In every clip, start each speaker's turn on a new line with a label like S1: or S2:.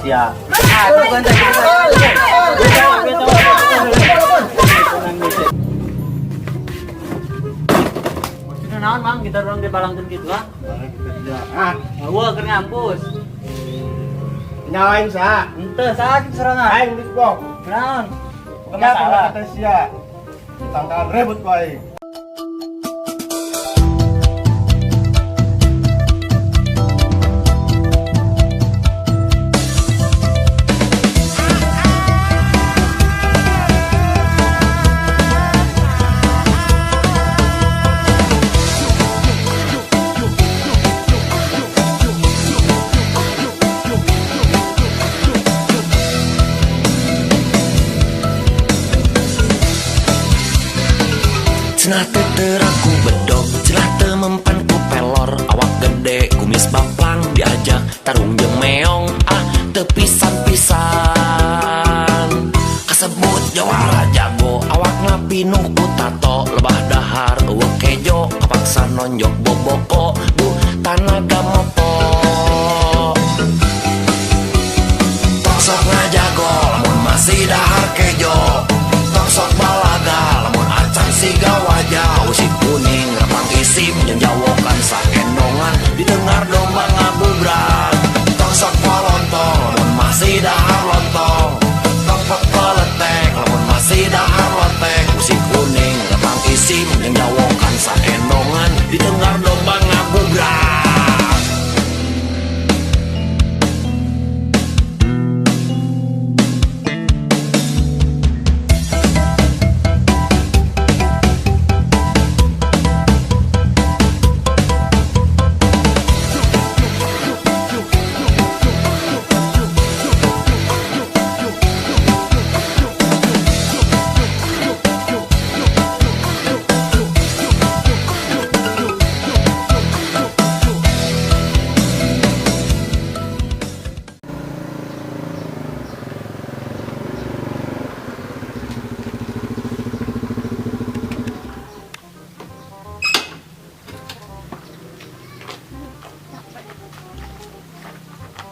S1: sia. Ah, bukan tadi. Maksudnya naon, Mang? Kita orang dibalangkeun kitu ah.
S2: Ah,
S1: Wah, keur ngampus.
S2: Nyalain sa.
S1: Henteu, saha kitu sorangan?
S2: Aing di bok.
S1: Naon? Bukan
S2: Kenapa
S1: masalah.
S2: kata sia? Ditangkalan rebut ku aing.
S3: Cenah teu terang ku bedog, cenah teu mempan ku pelor. Awak gede, kumis baplang, diajak tarung jeung meong. Ah, teu pisan-pisan. Kasebut jawara jago, awakna pinuh ku tato. Lebah dahar, euweuh kejo, kapaksa nonjok boboko. Duh, tanaga mopo. Tong sok ngajago, lamun masih dahar kejo. Tong sok balaga, lamun acan siga wajah. Usi kuning, repang isim, jeung jawokan saendongan. Didengar domba ngabubrak. Tong sok polontong, lamun masih dahar lontong. Tong pepeletek, lamun masih dahar lotek. Usi kuning, repang isim, jeung jawokan saendongan. Didengar domba ngabubrak.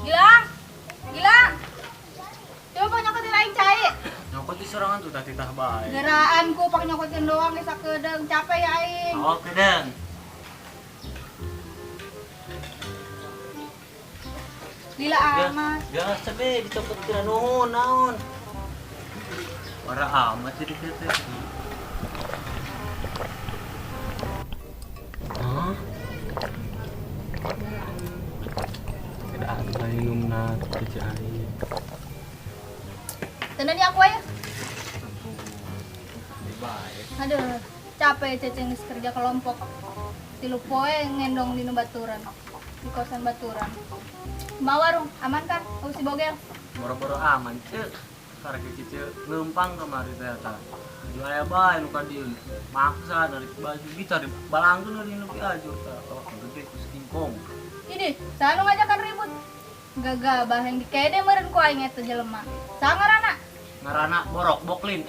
S4: Gilang, Gilang, coba pak nyokotin aing cai.
S1: Nyokot di sorangan tuh tadi tah bae.
S4: Geraanku pak nyokotin doang geus sakedeung, capek ya aing.
S1: Oke, Deng.
S4: Lila amat.
S1: Biasa be dicopot kira nuhun naon. Wara amat jadi kieu teh. Hah?
S5: Tidak ada minumna cece aing.
S4: Tenan ya aku aja.
S1: Baik.
S4: Aduh, capek ceceng geus kerja kelompok. Tilu poe ngendong di nu baturan. Di kosan baturan. Ma warung, aman kan? Oh, si bogel.
S1: Boro-boro aman, Cek. Karek cece ngeumpang kamari teh eta. Ju aya bae nu ka dieu. Maksa narik baju gitu di balangkeun di nu aju tah. Oh, gede ku King Kong.
S4: Ini, saha nu ngajakan ribut? Gagabah yang dikede meureun ku aing eta jelema. Saha ngaranna?
S1: Ngaranna Borok Boklin,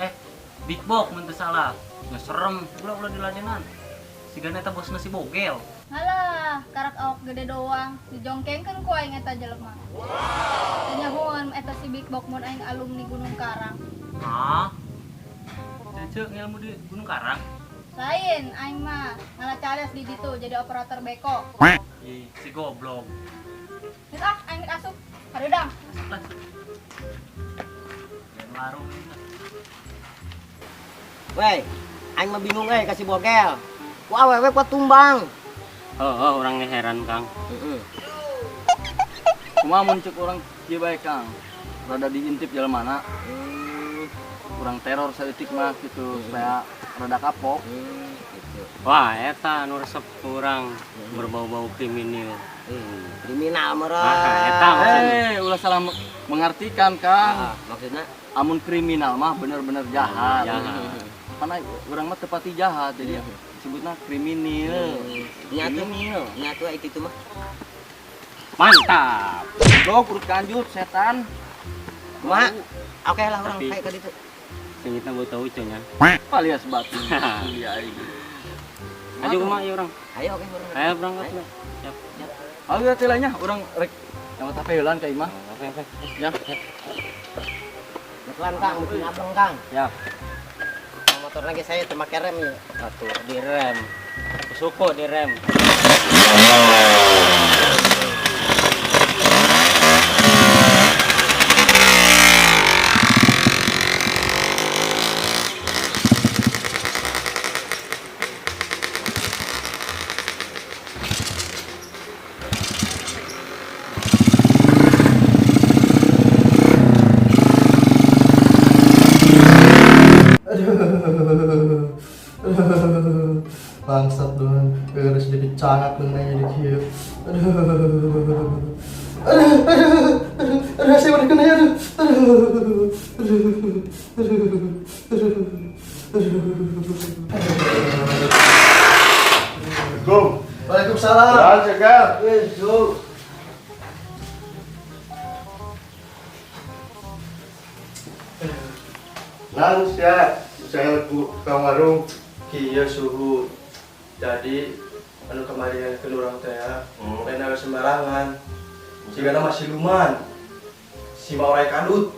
S1: Big Bok mun teu salah. Geus serem, ulah-ulah diladenan. Sigana eta bosna si Bogel.
S4: Halah, karak awak gede doang, dijongkengkeun ku aing eta jelema. Teu nyahoan eta si Big Bok mun aing alumni Gunung Karang.
S1: Hah? Cece ngilmu di Gunung Karang?
S4: Lain, aing mah ngalah cales di ditu jadi operator beko.
S1: Ih, si goblok.
S4: Geus ah, aing asup. Hareudang.
S1: Asup lah. Jangan warung.
S6: Weh, aing mah bingung euy ka si Bogel. Ku awewe kuat tumbang.
S5: Oh, oh, orangnya heran, Kang.
S6: Heeh.
S7: Kumaha mun ceuk urang kieu bae, Kang? Rada diintip jelema. Urang teror saeutik mah gitu supaya rada kapok.
S6: Gitu.
S5: Wah, eta anu resep urang berbau-bau kriminal.
S6: Kriminal meureun.
S5: Ah, eta maksudna.
S7: Ulah salah mengartikan, Kang.
S6: Ah, maksudna?
S7: Amun kriminal mah bener-bener jahat.
S5: Jahat.
S7: Karena urang mah tepati jahat, jadi disebutna kriminal.
S6: Nya tuh.
S7: Kriminal.
S6: Nya tuh itu mah.
S5: Mantap.
S7: Goblok, urut kanjut setan.
S6: Kumaha? Oke lah urang
S5: Tapi
S6: kayak ka ditu.
S5: Singitna bau tahu nya.
S7: Alias batu. Iya aing.
S5: Ayo kumaha ieu urang?
S6: Ayo oke urang.
S5: Ayo berangkat lah. Siap.
S7: Ayo teh lah nya urang rek yang tapi heulan ka imah.
S5: Seng.
S7: Ya.
S6: Betulan Kang, mesti ngableng Kang.
S5: Ya.
S6: Motor lagi saya cuma rem ya.
S5: Satu di rem. Suku di rem.
S8: Aduh, aduh, bangsat doang, harus jadi cangak bener jadi kieu. Aduh, aduh, aduh, aduh, aduh, saya udah kena ya, aduh, aduh, aduh, aduh, aduh, aduh.
S2: Assalamualaikum.
S8: Waalaikumsalam.
S2: Jalan segar.
S8: Su.
S2: Nan sia, saya ku ka warung.
S8: Kieu suhu. Jadi anu kemarin ke urang teh ya, lain awe sembarangan. Jigana masih luman. Si mau kadut.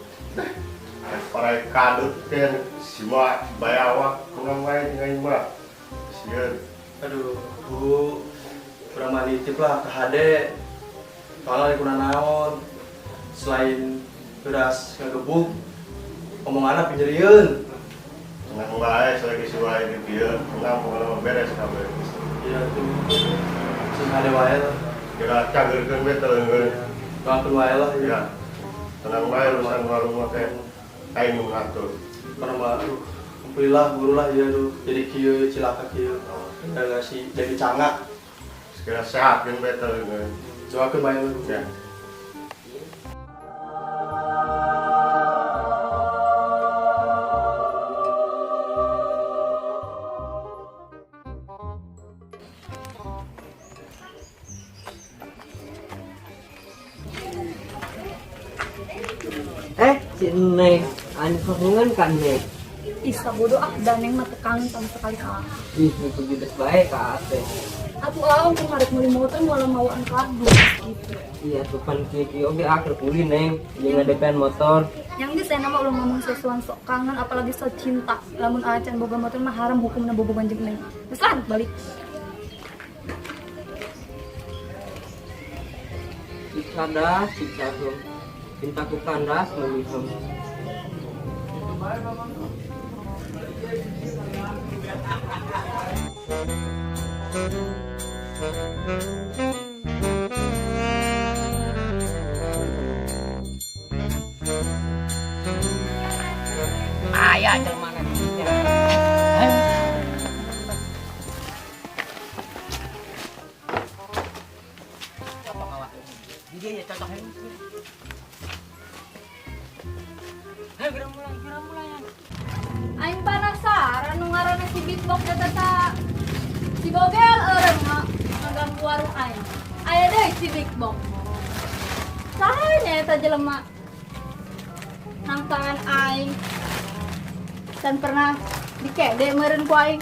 S2: Orai kadut teh si ma bayawak kurang wae jeung aing mah. Sieun.
S8: Aduh, Bu. Kurang mah nitip lah ke HD. Soalnya kuna naon. Selain beras ngagebuk, omonganna pinjerieun.
S2: Tenang wae selagi si wae di dieu, tenang pokona mah beres kabeh.
S8: Iya tuh. Sing HD wae lah.
S2: Kira cageurkeun we teh leungeun.
S8: Doakeun wae lah
S2: Ya.
S8: ya.
S2: Tenang wae urusan warung mah teh aing nu ngatur.
S8: Karena mah aduh, alhamdulillah guru lah ya aduh. Jadi kieu cilaka kieu. Gara si jadi cangak.
S2: Segera sehat jeung we teh leungeun.
S8: Doakeun wae lah.
S2: Ya.
S6: Si Neng, anu kangen kan Neng.
S4: Ih, sabodo ah, dan Neng mah teu kangen sama sekali ka.
S6: Ih, nu judes bae ka ate.
S4: Atuh aong kumaha rek meuli motor moal mawaan kardus gitu.
S6: Iya tuh pan kieu kieu oge akur kulin Neng, jeung ngadepean motor.
S4: Yang geus saya nama ulah ngomong sesuatu sok kangen apalagi sok cinta. Lamun acan boga motor mah haram hukumna bobogan jeung Neng. Geus lah balik.
S6: Siksa das, siksa hum. Cintaku kandas memiham.
S5: Aya jelema na.
S6: Cocok awak. Dia ya cocok.
S5: Ayo geura mulai, geura mulai.
S4: Aing penasaran nu ngaranna si beatbox eta ta. Si Bogel eureun ngaganggu warung aing. Aya deui si beatbox. Saha nya eta jelema? Nangtangan aing. Dan pernah dikede meureun ku aing.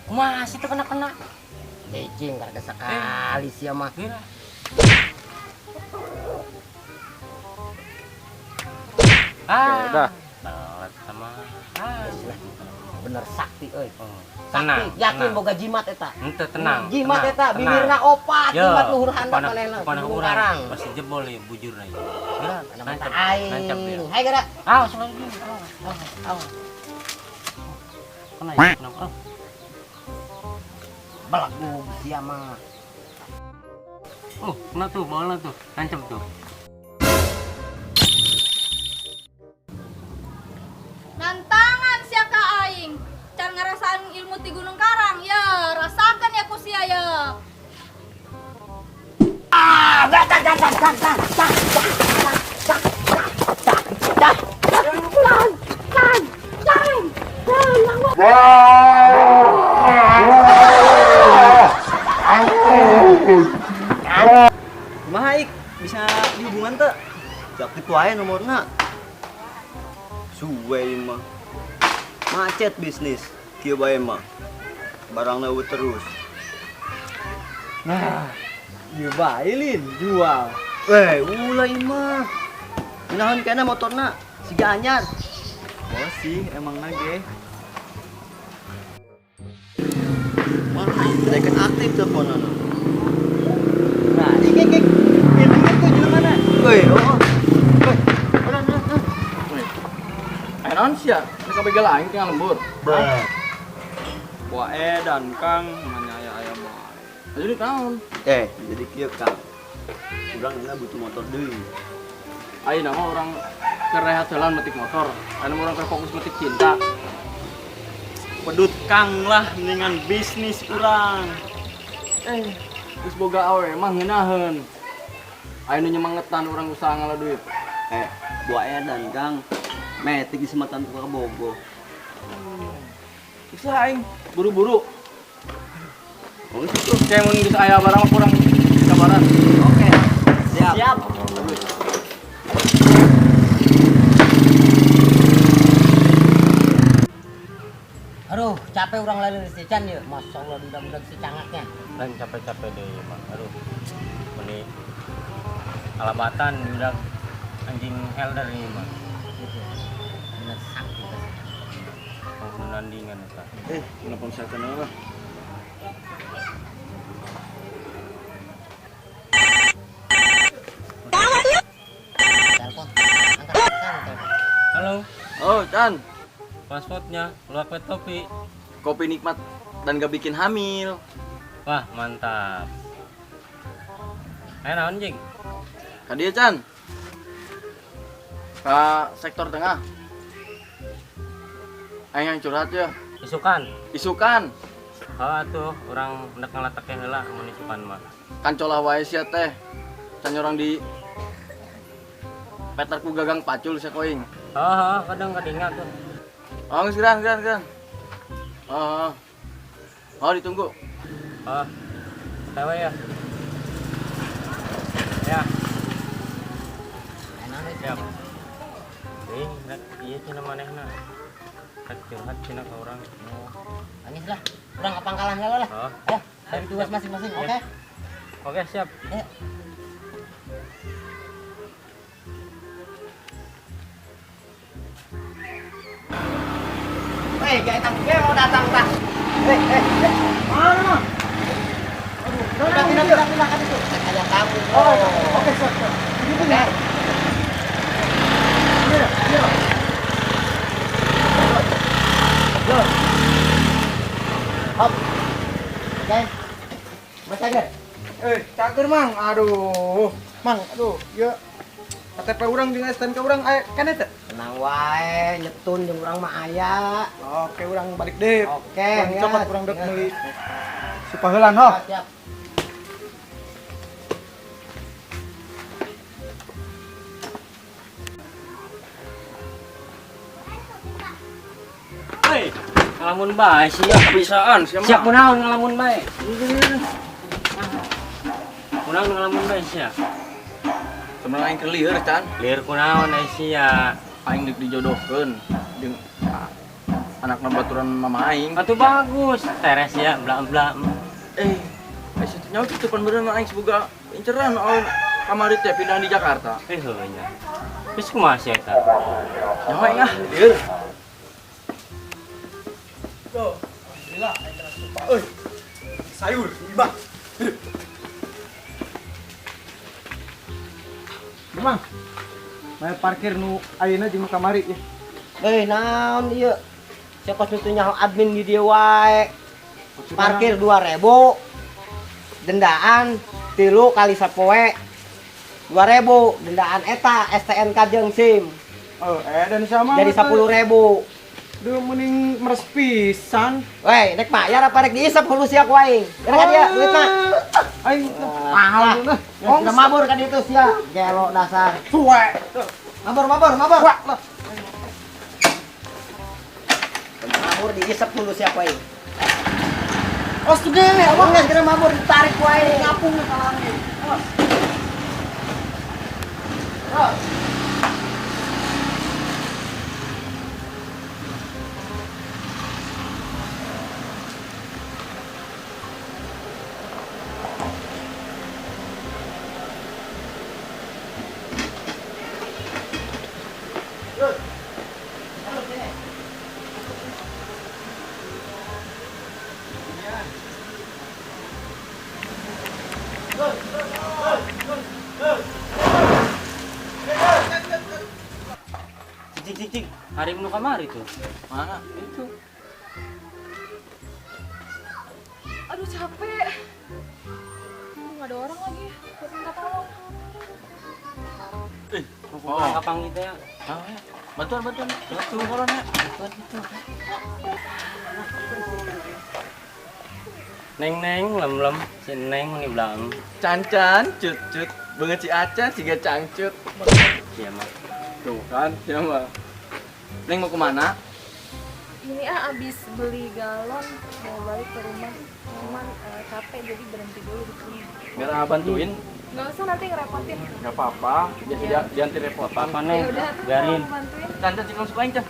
S5: Kumaha sih teu kena-kena?
S6: Cicing karena sekali sia mah.
S5: Geura. Ah,
S7: Udah.
S5: belet sama. Ah,
S6: Bener sakti euy.
S5: Oh, tenang,
S6: Sakti, yakin
S5: tenang.
S6: boga jimat eta.
S5: Henteu tenang.
S6: Jimat
S5: tenang,
S6: eta
S5: tenang.
S6: bibirna opat,
S5: Yo,
S6: jimat luhur handap
S5: panah-
S6: manehna.
S5: panah
S6: Gunung
S5: urang
S6: Karang.
S5: pasti jebol ya bujurna ya. Geura,
S6: Mana
S5: nancep,
S6: mata aing.
S5: nancep ya.
S6: Hai geura.
S5: Ah, langsung lagi. Ah, ah, ah. Kena ya, kena. Ah.
S6: Belagu sia mah.
S5: Oh, kena tuh, bola tuh, nancep tuh.
S4: Nantangan sia ka aing. Can ngarasaan ilmu ti Gunung Karang ya, rasakan ya ku sia ya.
S7: Kumaha Ik? Bisa dihubungan teu? Jakti wae nomorna. Suwe ieu mah. Macet bisnis kieu bae mah. Barangna eueuh terus.
S8: Nah, ieu bae lin jual.
S6: Weh, ulah ieu mah. Naon kana motorna? Siga anyar.
S8: Oh sih, emang nage.
S6: Wah, mereka aktif teleponan. Nah, iki iki. Ini tuh jelema. Woi, oh. Woi, udah, udah, udah.
S7: Eh naon sia? Mereka begal aing tinggal lembur.
S8: Wah, edan Kang, nanya aya-aya bae.
S7: Jadi naon?
S6: Eh, jadi kieu Kang. Urang euna butuh motor deui.
S7: Ayeuna mah urang keur rehat heula metik motor. Ayeuna mah urang keur fokus metik cinta.
S8: Pedut Kang lah mendingan bisnis urang.
S7: Eh, geus boga awe mah ngeunaheun. Ayeuna nyemangetan urang usaha ngala duit.
S6: Eh, buah edan Kang. Metik di Sematan ke Bogor.
S7: Geus lah aing buru-buru.
S6: Oh, gitu.
S7: Kayak mun geus aya barang mah kurang kabaran.
S6: Oke. Siap.
S1: Siap.
S5: Aduh, capek urang lain si Chan ya. Masya Allah, mudah-mudahan si cangaknya.
S1: Lain capek-capek deh mah. Aduh. Meni alabatan udah anjing helder ini mah.
S5: Gitu. Bener sakit pasti.
S1: Penandingan eta.
S7: Eh, nelpon saya kenal lah.
S5: Telepon. Angkat telepon.
S1: Halo,
S7: Oh, Chan.
S1: passwordnya luak wet topi.
S7: Kopi nikmat dan gak bikin hamil.
S1: Wah, mantap. Ayo naon jing?
S7: Ka dieu, Chan. Ka sektor tengah. Aing yang curhat ya.
S1: Isukan.
S7: Isukan.
S1: Heuh atuh, urang hendak ngalatak heula mun isukan mah.
S7: Kan colah wae sia teh. Can orang di peter ku gagang pacul sia koing.
S1: Heuh, heuh, kadang kadinga tuh.
S7: Oh, geus geran, geran, geran. Oh, oh. Oh, ditunggu.
S1: Oh. Tewe ya. Ya,
S5: Enak
S1: siap. Ding, rek ieu cenah manehna. Rek curhat cenah ka urang.
S5: Nangis lah. Urang ke pangkalan heula lah.
S1: Oh.
S5: Ya, dari tugas masing-masing, oke?
S1: Oke, siap.
S5: Ayo. Weh, gak enak gue mau datang tah. Eh, eh, eh.
S8: Mana?
S5: Pindah, pindah, pindah, pindah kan itu. Kayak tamu.
S8: Oh, oke, siap, siap. Ini
S5: Oke.
S8: ya. Iya, iya.
S5: Yo. Hop. Oke. Mas Tiger.
S8: Eh, cager Mang. Aduh. Mang, aduh, ya. KTP urang jeung STNK urang aya kan eta?
S6: Tenang wae, nyetun jeung urang mah aya.
S8: Oke, urang balik deh.
S6: Oke,
S8: Urang cokot
S6: ya.
S8: urang dek
S5: Ya.
S8: meuli supaheulan ho.
S5: Siap.
S1: Hei, ngalamun bae sia.
S7: Bisaan sia mah.
S1: Siap kunaon ngalamun bae? Kunaon ngalamun bae sia?
S7: Sebenarnya aing keur lieur, Chan.
S1: Lieur kunaon ai sia?
S7: Aing deuk dijodohkeun jeung anakna baturan mama aing.
S1: Atuh bagus, teres ya, bla-bla.
S7: Eh, ai sia teh nyaho kitu pan beureunan aing siboga inceran awewe kamari teh pindah di Jakarta.
S1: Eh, heuh nya. Terus kumaha sia eta?
S7: Nyaho aing ah, lieur.
S8: Tuh, alhamdulillah aing kena supa euy. Sayur, ibah. Mang. Bayar parkir nu ayeuna jeung nu kamari ya.
S6: Eh, naon ieu? Siapa nu teu nyaho admin di dieu wae. Parkir 2000. Dendaan 3 kali sapoe. 2000 dendaan eta STNK jeung SIM.
S8: Oh, dan sama
S6: Jadi 10.000.
S8: Duh mending meres pisan.
S6: Weh, rek bayar apa rek diisep hulu sia ku aing? Kira ka dia duitna.
S8: Aing
S6: Ah,
S8: mahal lah.
S6: Udah mabur kan itu sia. Gelo dasar.
S8: Suwe.
S6: Mabur, mabur, mabur.
S8: Wah, lah.
S6: Mabur diisep hulu sia ku aing.
S8: Oh, tuh gini,
S6: Abang geus kira mabur ditarik ku aing.
S8: ngapung ke langit. Awas.
S6: Terus.
S5: Hari nu kamari tuh.
S7: Mana? Itu.
S9: Aduh capek. Nggak ada orang lagi buat minta tolong.
S5: Oh, kapang itu ya.
S7: Bantuan, bantuan. Bantuan kolon ya.
S5: Bantuan itu. Neng neng lem lem si neng meni belang.
S8: Can can cut cut banget si Acan siga cangcut.
S5: Iya mah.
S8: Tuh kan, iya mah. Neng mau kemana?
S9: Ini ah abis beli galon mau balik ke rumah. Cuman capek jadi berhenti dulu di sini.
S8: Biar abang bantuin.
S9: Nggak usah nanti ngerepotin.
S8: Nggak apa-apa, biar ya. Dia nanti repotan.
S5: Apa neng?
S9: Ya udah,
S5: biarin.
S9: Bantuin.
S7: Can can cik langsung aing can.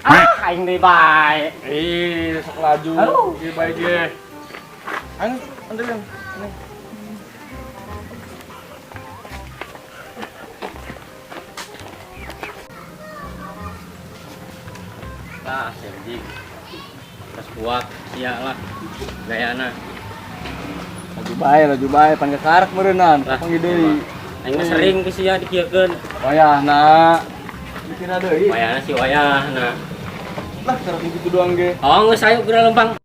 S5: Ah, aing deui bae.
S8: Ih, sok laju. Ieu bae ge. Aing anterin. Neng.
S5: Lah, si terus kuat, sia lah. Gayana.
S8: Laju bae, pan kakarek meureunnan. Panggil deui.
S5: Aing mah sering ku sia dikieukeun.
S8: Wayahna. Dikira deui.
S5: Wayahna si wayahna.
S8: Lah, cara gitu doang ge.
S5: Oh, geus ayo geura lempang.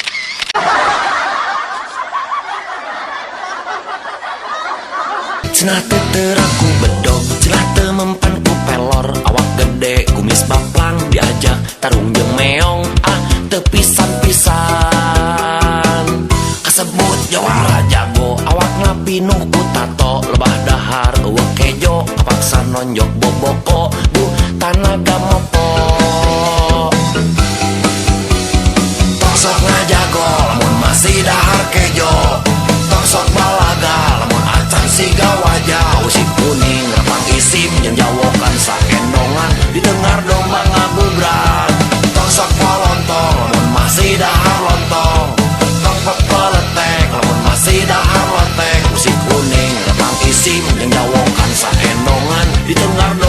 S3: Cenah teu teraku bedog, cenah teu mempan ku pelor, awak gede kumis baplang diajak tarung jeung meong, ah teu pisan-pisan. Kasebut jawara jago, awakna pinuh ku tato, lebah dahar eueuh kejo, kapaksa nonjok boboko, duh tanaga mopo. Tong sok ngajago lamun masih dahar kejo, tong sok balaga lamun acan siga wajah, usik kuning repang isim jeung jawokan saendongan didengar domba ngabubrak. Tong sok polontong lamun masih dahar lontong, tong pepeletek lamun masih dahar lotek, usik kuning repang isim jeung jawokan saendongan didengar domba.